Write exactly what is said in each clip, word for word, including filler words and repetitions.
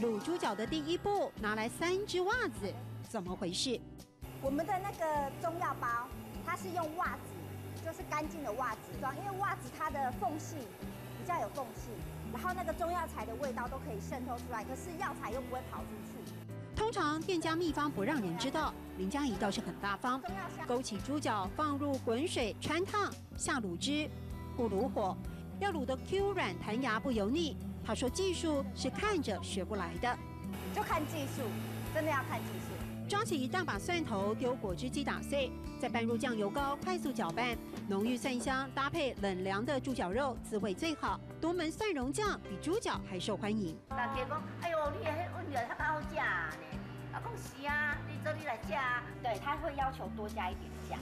卤豬腳的第一步，拿来三只襪子，怎么回事？我们的那个中药包，它是用袜子，就是干净的袜子装，因为袜子它的缝隙比较有缝隙，然后那个中药材的味道都可以渗透出来，可是药材又不会跑出去。通常店家秘方不让人知道，林佳怡倒是很大方，中药香。勾起猪脚放入滚水穿烫，下卤汁，不炉火，要卤得 Q 软弹牙不油腻。她说技术是看着学不来的。就看技术，真的要看技术。抓起一大把蒜头，丢果汁机打碎，再拌入酱油膏，快速搅拌，浓郁蒜香搭配冷凉的猪脚肉，滋味最好。独门蒜蓉酱比猪脚还受欢迎。大家讲，哎哟，你的迄搵料较好食呢。我讲是啊，你做你来食啊。对，他会要求多加一点酱，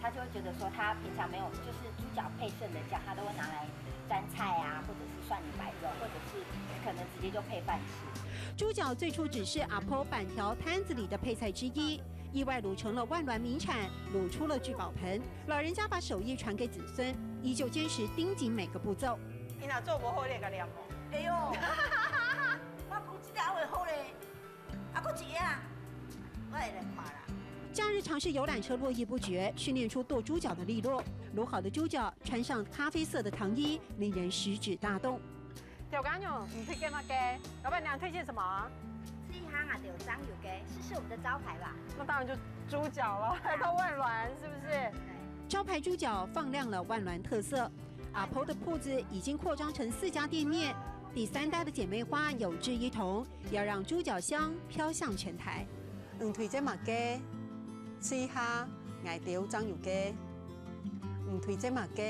他就会觉得说他平常没有，就是猪脚配剩的酱，他都会拿来沾菜啊，或者是蒜泥白肉，或者是可能直接就配饭吃。猪脚最初只是阿婆板条摊子里的配菜之一，意外卤成了万巒名产，卤出了聚宝盆。老人家把手艺传给子孙，依旧坚持盯紧每个步骤。伊若做无好，你会甲念吼。哎哟，我讲这个还袂好咧，啊，佫一个啊，我会来看啦。假日尝试游览车络绎不绝，训练出剁猪脚的利落。卤好的猪脚穿上咖啡色的糖衣，令人食指大动。调羹娘，你推荐么个？老板娘推荐什么？吃一下啊，有章鱼给，试试我们的招牌吧。那当然就猪脚了，还到万巒，是不是？招牌猪脚放亮了万巒特色。阿婆的铺子已经扩张成四家店面，第三代的姐妹花有志一同，要让猪脚香飘向全台。你推荐么个？試一下，𠊎兜正有个。你推荐么个？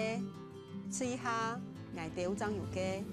試一下，𠊎兜正有个。